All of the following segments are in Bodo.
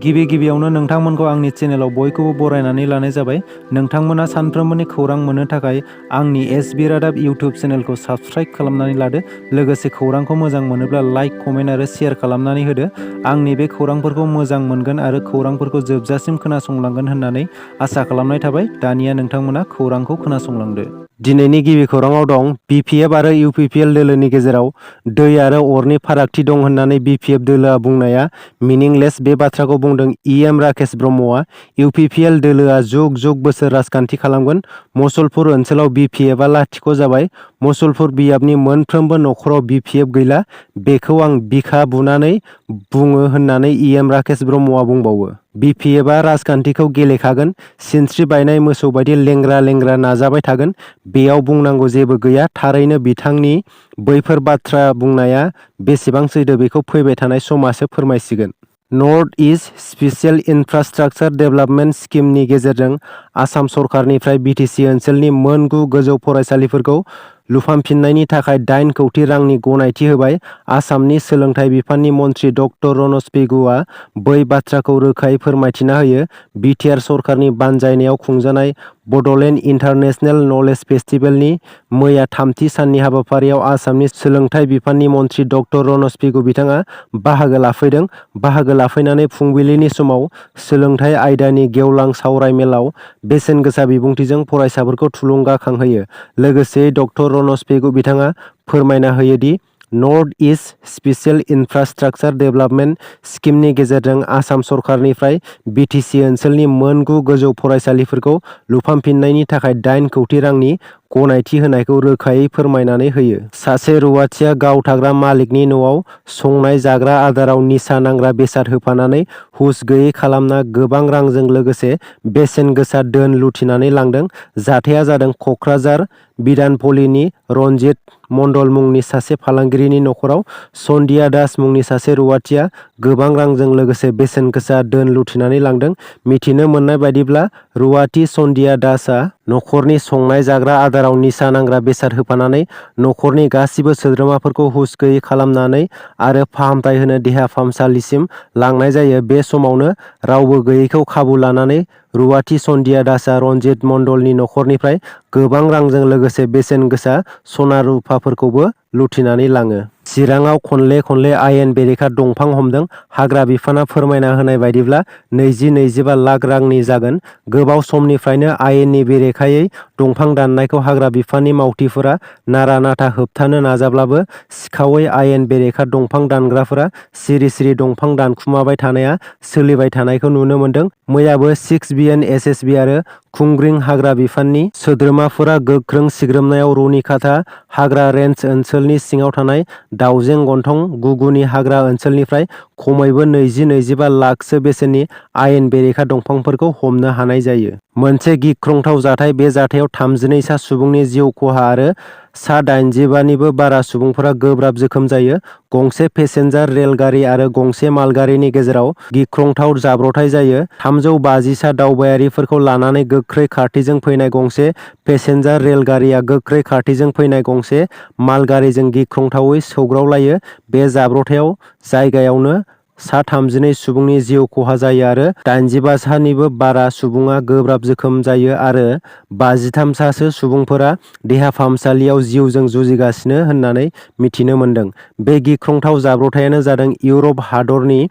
गिबियावनो नोंथांमोनखौ आंनि चेनेलाव बयखौबो बरायनानै लानाय जाबाय। नोंथांमोना सानफ्रोमबोनि खौरां मोननो थाखाय आंनि एसबि रादाब इउटिउब चेनेलखौ साबस्क्राइब खालामनानै लादो। लोगोसे खौरांखौ मोजां मोनोब्ला लाइक, कमेन्ट आरो शेयार खालामनानै होदो। आंनि बे खौरांफोरखौ मोजां मोनगोन आरो खौरांफोरखौ जोबजासिम खोनासंलांगोन होननानै आसा खालामनाय थाबाय। दानिया नोंथांमोना खौरांखौ खोनासंलांदो। दिनैनि गिबि खौराङाव दं बिपिएफ आरो इउपिपिएल दोलोनि गेजेराव दै आरो अरनि फारागथि दं होननानै बिपिएफ दोलोआ बुंनाया मिनिंलेस। बे बाथ्राखौ बुंदों इएम राकेश ब्रह्मआ। इउपिपिएल दोलोआ जुग जुग बोसोर राजखान्थि खालामगोन। मुसलपुर ओनसोलाव बिपिएफआ लाथिख' जाबाय। मुसलपुर बियाबनि मोनफ्रोमबो नखराव बिपिएफ गैला। बेखौ आं बिखा बुनानै बुङो होननानै इएम राकेश ब्रह्मआ बुंबावो। बिपिएफआ राजखान्थिखौ गेलेखागोन। सिनस्रि बायनाय मोसौ बायदि लेंग्रा लेंग्रा नाजाबाय थागोन। बेयाव बुंनांगौ जेबो गैया। थारैनो बिथांनि बैफोर बाथ्रा बुंनाया बेसेबां सैथो बेखौ फैबाय थानाय समासो फोरमायसिगोन। नर्थ इस्ट स्पेसियेल इनफ्रास्ट्राक्चार डेभेलपमेन्ट स्किमनि गेजेरजों आसाम सरकारनिफ्राय बिटिसि ओनसोलनि मोन 9 गोजौ फरायसालिफोरखौ लुफामफिननायनि थाखाय 8 कौटि रांनि गनायथि होबाय। आसामनि सोलोंथाइ बिफाननि मन्थ्रि डक्टर रनज पेगुआ बै बाथ्राखौ रोखायै फोरमायथिना होयो। बिटिआर सरकारनि बानजायनायाव खुंजानाय बड'लेण्ड इन्टारनेशनेल नलेज फेस्टिभेलनि मैया 3थि साननि हाबाफारियाव आसामनि सोलोंथाइ बिफाननि मन्थ्रि डक्टर रनज पेगु बिथाङा बाहागो लाफैदों। बाहागो लाफैनानै फुंबिलिनि समाव सोलोंथाइ आयदानि गेवलां सावराय मेलाव बेसेन गोसा बिबुंथिजों फरायसाफोरखौ थुलुंगाखांहोयो। लोगोसे डक्टर रनज पेगु बिथाङा फोरमायना होयोदि नर्थ इस्ट स्पेसियेल इनफ्रास्ट्राक्चार डेभेलपमेन्ट स्किमनि गेजेरजों आसाम सरकारनिफ्राय बिटिसि ओनसोलनि मोन 9 गोजौ फरायसालिफोरखौ लुफामफिननायनि थाखाय 8 कौटि रांनि गनायथि होनायखौ रोखायै फोरमायनानै होयो। सासे रुवाथिया गाव थाग्रा मालिकनि न'आव संनाय जाग्रा आदाराव निसा नांग्रा बेसाद होफानानै हुस गैयै खालामना गोबां रांजों लोगोसे बेसेन गोसा धोन लुथिनानै लांदों। जाथाया जादों क'क्राझार बिधानपल्लीनि रनजित मण्डल मुंनि सासे फालांगिरिनि नखराव। सन्दिया दास मुंनि सासे रुवाथिया गोबां रांजों लोगोसे बेसेन गोसा धोन लुथिनानै लांदों। मिथिनो मोननाय बायदिब्ला रुवाथि सन्दिया दासआ नखरनि संनाय जाग्रा आदाराव निसा नांग्रा बेसाद होफानानै नखरनि गासिबो सोद्रोमाफोरखौ हुस गैयै खालामनानै आरो फाहामथाय होनो देहा फाहामसालिसिम लांनाय जायो। बे समावनो रावबो गैयैखौ खाबु लानानै रुवाथि सन्दिया दासआ रनजित मण्डलनि नखरनिफ्राय गोबां रांजों लोगोसे बेसेन गोसा सना रुफाफोरखौबो लुथिनानै लाङो। चिराङाव खनले आयेन बेरेखा दंफां हमदों। हाग्रा बिफाना फोरमायना होनाय बायदिब्ला 20-25 लाख रांनि जागोन। गोबाव समनिफ्रायनो आयेननि बेरेखायै दंफां दाननायखौ हाग्रा बिफाननि मावथिफोरा नारा नाथा होबथानो नाजाब्लाबो सिखावै आयेन बेरेखा दंफां दानग्राफोरा सिरि दंफां दानखुमाबाय थानाया सोलिबाय थानायखौ नुनो मोन्दों। मैयाबो 6BN SSB आरो खुंग्रिं हाग्रा बिफाननि सोद्रोमाफोरा गोख्रों सिग्रोमनायाव रुनिखाता हाग्रा रेन्ज ओनसोलनि सिङाव थानाय दाउजें गन्थं गुगुनि हाग्रा ओनसोलनिफ्राय खमैबो 20-25 लाखसो बेसेननि आयेन बेरेखा दंफांफोरखौ हमनो हानाय जायो। मोनसे गिख्रंथाव जाथाय। बे जाथायाव 32 सा सुबुंनि जिउ खहा आरो सा 85 निबो बारा सुबुंफोरा गोब्राब जोखोम जायो। गंसे पेसेन्जार रेलगारि आरो गंसे मालगारिनि गेजेराव गिख्रंथाव जाब्रथाय जायो। 350 सा दावबायारिफोरखौ लानानै गोख्रै खारथिजों फैनाय गंसे पेसेन्जार रेलगारिया गोख्रै खारथिजों फैनाय गंसे मालगारिजों गिख्रंथावै सौग्रावलायो। बे जाब्रथायाव जायगायावनो सा 32 सुबुंनि जिउ खहा जायो आरो 85 सानिबो बारा सुबुङा गोब्राब जोखोम जायो आरो 53 सासो सुबुंफोरा देहा फाहामसालियाव जिउजों जुजिगासिनो होननानै मिथिनो मोन्दों। बे गिख्रंथाव जाब्रथायानो जादों इउरप हादरनि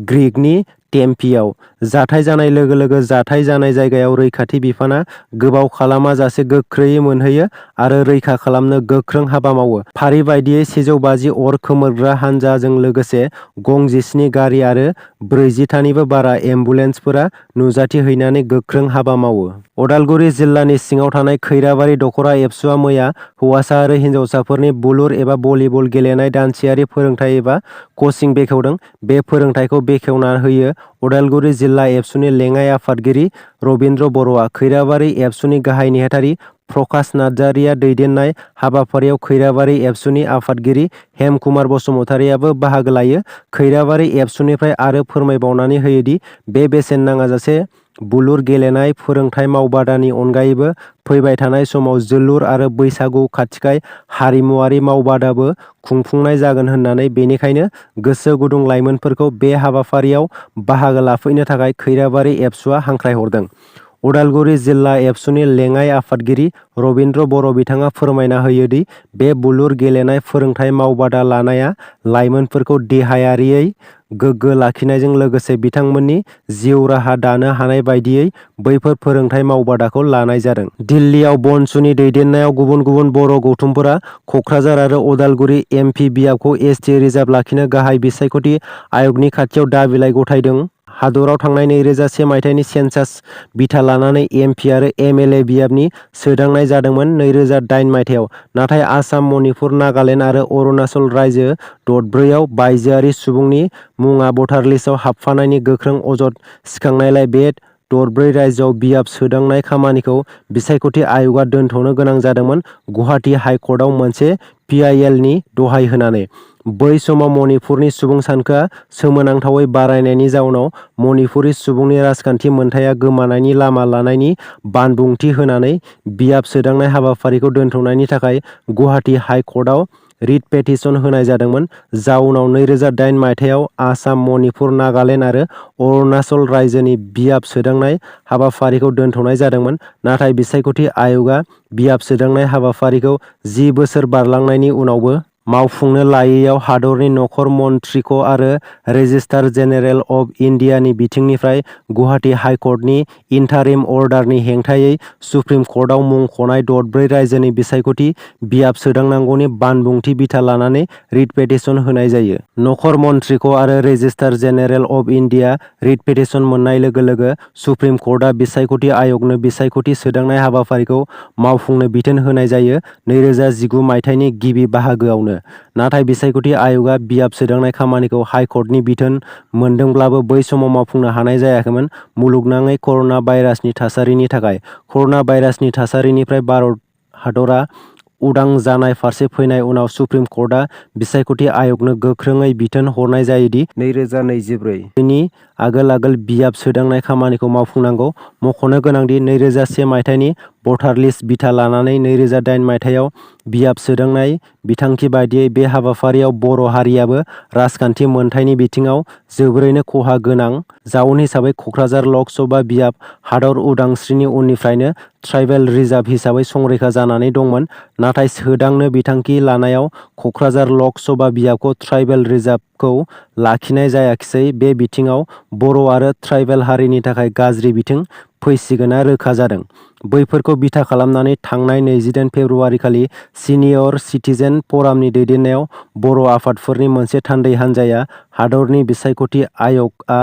ग्रीकनि टेम्पीआव। जाथाय जानाय लोगो लोगो जाथाय जानाय जायगायाव रैखाथि बिफाना गोबाव खालामाजासे गोख्रैयै मोनहैयो आरो रैखा खालामनो गोख्रों हाबा मावो। फारि बायदियै 150 अर खोमोरग्रा हानजाजों लोगोसे गं 17 गारि आरो 40 थानिबो बारा एम्बुलेन्सफोरा नुजाथिहैनानै गोख्रों हाबा मावो। उदालगुरि जिल्लानि सिङाव थानाय खैराबारि दख'रा एबसुआ मैया हौवासा आरो हिन्जावसाफोरनि बुलुर एबा भलिबल गेलेनाय दानसेयारि फोरोंथाय एबा कचिं बेखेवदों। बे फोरोंथायखौ बेखेवना होयो उदालगुरि जिल्ला एबसुनि लेङाइ आफादगिरि रबिन्द्र बर'आ। खैराबारि एबसुनि गाहाय नेहाथारि प्रकाश नार्जारिया दैदेननाय हाबाफारियाव खैराबारि एबसुनि आफादगिरि हेम कुमार बसुमतारियाबो बाहागो लायो। खैराबारि एबसुनिफ्राय आरो फोरमायबावनानै होयोदि बे बेसेन नाङाजासे बुलुर गेलेनाय फोरोंथाय मावबादानि अनगायैबो फैबाय थानाय समाव जोलुर आरो बैसागु खाथिखाय हारिमुआरि मावबादाबो खुंफुंनाय जागोन होननानै बेनिखायनो गोसो गुदुं लाइमोनफोरखौ बे हाबाफारियाव बाहागो लाफैनो थाखाय खैराबारि एबसुआ हांख्रायहरदों। उदालगुरि जिल्ला एबसुनि लेङाइ आफादगिरि रबिन्द्र बर' बिथाङा फोरमायना होयोदि बे बुलुर गेलेनाय फोरोंथाय मावबादा लानाया लाइमोनफोरखौ देहायारियै गोग्गो लाखिनायजों लोगोसे बिथांमोननि जिउ राहा दानो हानाय बायदियै बैफोर फोरोंथाय मावबादाखौ लानाय जादों। दिल्लीयाव बनसुनि दैदेननायाव गुबुन गुबुन बर' गौथुमफोरा कक्राझार आरो उदालगुरि एमपि बियाबखौ एसटि रिजार्भ लाखिनो गाहाय बिसायख'थि आयगनि खाथियाव दाबिलाइ गथायदों। हादराव थांनाय 2001 मायथाइनि सेन्सास बिथा लानानै एमपि आरो एमएलए बियाबनि सोदांनाय जादोंमोन 2008 मायथाइयाव। नाथाय आसाम, मणिपुर, नागालेण्ड आरो अरुणाचल रायजो दरब्रैआव बायजोआरि सुबुंनि मुङा भटार लिस्टआव हाबफानायनि गोख्रों अजद सिखांनायलाय बे दरब्रै रायजोआव बियाब सोदांनाय खामानिखौ बिसायख'थि आय'गआ दोनथ'नो गोनां जादोंमोन गुवाहाटि हाइकर्टआव मोनसे पिआइएलनि दहाय होनानै। बै समाव मणिपुरनि सुबुं सानखोआ सोमोनांथावै बारायनायनि जाउनाव मणिपुरि सुबुंनि राजखान्थि मोनथाया गोमानायनि लामा लानायनि बानबुंथि होनानै बियाब सोदांनाय हाबाफारिखौ दोनथ'नायनि थाखाय गुवाहाटि हाइकर्टआव रिट पेटिसन होनाय जादोंमोन। जाउनाव 2008 मायथाइयाव आसाम, मणिपुर, नागालेण्ड आरो अरुणाचल रायजोनि बियाब सोदांनाय हाबाफारिखौ दोनथ'नाय जादोंमोन। नाथाय बिसायख'थि आय'गआ बियाब सोदांनाय हाबाफारिखौ 10 बोसोर बारलांनायनि उनावबो मावफुंनो लायैयाव हादरनि नखर मन्थ्रिख' आरो रेजिस्ट्रार जेनेरेल अफ इन्डियानि बिथिंनिफ्राय गुवाहाटि हाइकर्टनि इन्टारिम अर्डारनि हेंथायै सुप्रिम कर्टआव मुंख'नाय दरब्रै रायजोनि बिसायख'थि बियाब सोदांनांगौनि बानबुंथि बिथा लानानै रिट पेटिसन होनाय जायो। नखर मन्थ्रिख' आरो registrar general of India writ petition मोननाय लोगो लोगो सुप्रिम कर्टआ बिसायख'थि आय'गनो बिसायख'थि सोदांनाय हाबाफारिखौ मावफुंनो बिथोन होनाय जायो 2019 मायथाइनि गिबि बाहागोआवनो। नाथाय बिसायख'थि आय'गआ बियाब सोदांनाय खामानिखौ हाइकर्टनि बिथोन मोनदोंब्लाबो बै समाव मावफुंनो हानाय जायाखैमोन मुलुगनाङै कर'ना भाइरासनि थासारिनि थाखाय। कर'ना भाइरासनि थासारिनिफ्राय भारत हादरा उदां जानाय फारसे फैनाय उनाव सुप्रिम कर्टआ बिसायख'थि आय'गनो गोख्रोङै बिथोन हरनाय जायोदि 2024 नि आगोल बियाब सोदांनाय खामानिखौ मावफुंनांगौ। मख'नो गोनांदि 2001 मायथाइनि भटार लिस्ट बिथा लानानै 2008 मायथाइयाव बियाब सोदांनाय बिथांखि बायदियै बे हाबाफारियाव बर' हारियाबो राजखान्थि मोनथायनि बिथिङाव जोबोरैनो खहा गोनां जाउन हिसाबै कक्राझार लक सभा बियाब हादर उदांस्रिनि उननिफ्रायनो ट्राइबेल रिजार्भ हिसाबै संरैखा जानानै दंमोन। नाथाय सोदांनो बिथांखि लानायाव कक्राझार लक सभा बियाबखौ ट्राइबेल रिजार्भखौ लाखिनाय जायाखिसै। बे बिथिङाव बर' आरो ट्राइबेल हारिनि थाखाय गाज्रि बिथिं फैसिगोना रोखा जादों। बैफोरखौ बिथा खालामनानै थांनाय 28 फेब्रुवारि खालि सिनियर सिटिजेन फरामनि दैदेननायाव बर' आफादफोरनि मोनसे थान्दै हान्जाया हादरनि बिसायख'थि आय'गआ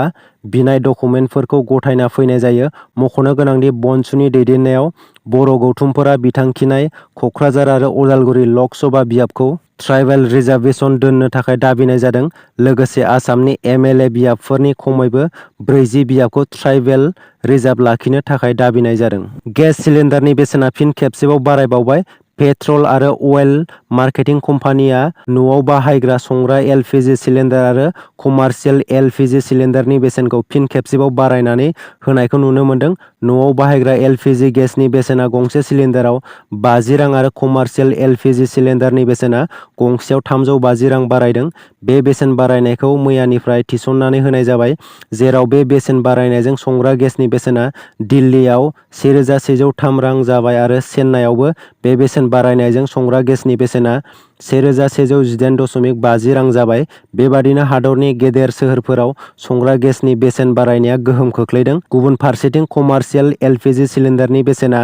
बिनाय डकुमेन्टफोरखौ गथायना फैनाय जायो। मख'नो गोनांदि बनसुनि दैदेननायाव बर' गौथुमफोरा बिथांखिनाय कक्राझार आरो उदालगुरि लक सभा बियाबखौ ट्राइबेल रिजार्भेसन दोननो थाखाय दाबिनाय जादों। लोगोसे आसामनि एमएलए बियाबफोरनि खमैबो 40 बियाबखौ ट्राइबेल रिजार्भ लाखिनो थाखाय दाबिनाय जादों। गेस सिलिन्डारनि बेसेना फिन खेबसेबाव बारायबावबाय। पेट्रल आरो अइल मार्केटिं कम्पानिया न'आव बाहायग्रा संग्रा एलपिजि सिलिन्डार आरो कमार्शियेल एलपिजि सिलिन्डारनि बेसेनखौ फिन खेबसेबाव बारायनानै होनायखौ नुनो मोन्दों। न'आव बाहायग्रा एलपिजि गेसनि बेसेना गंसे सिलिन्डाराव 50 रां आरो कमार्शियेल एलपिजि सिलिन्डारनि बेसेना गंसेयाव 350 रां बारायदों। बे बेसेन बारायनायखौ मैयानिफ्राय थिसननानै होनाय जाबाय। जेराव बे बेसेन बारायनायजों संग्रा गेसनि बेसेना दिल्लीयाव 1103 रां जाबाय आरो चेन्नाइआवबो बे बेसेन बारायनायजों संग्रा गेसनि बेसेना 1118.50 रां जाबाय। बेबादिनो हादरनि गेदेर सोहोरफोराव संग्रा गेसनि बेसेन बारायनाया गोहोम खोख्लैदों। गुबुन फारसेथिं कमार्शियेल एलपिजि सिलिन्डारनि बेसेना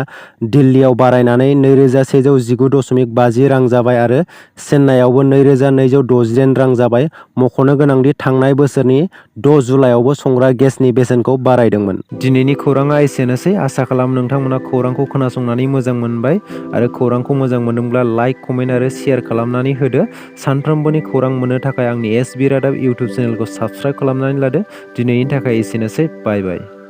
दिल्लीयाव बारायनानै 2119.50 रां जाबाय आरो चेन्नाइआवबो 2268 रां जाबाय। मख'नो गोनांदि थांनाय बोसोरनि 6 जुलाइआवबो संग्रा गेसनि बेसेनखौ बारायदोंमोन। दिनैनि खौराङा एसेनोसै। आसा खालाम नोंथांमोना खौरांखौ खोनासंनानै मोजां मोनबाय आरो खौरांखौ मोजां मोनदोंब्ला लाइक, कमेन्ट आरो शेयार खालामनानै होदो। सानफ्रोमबोनि खौरां मोननो थाखाय आंनि एसबि रादाब इउटुब चेनेलखौ साबस्क्राइब खालामनानै लादो। दिनैनि थाखाय एसेनोसै। बाय बाय।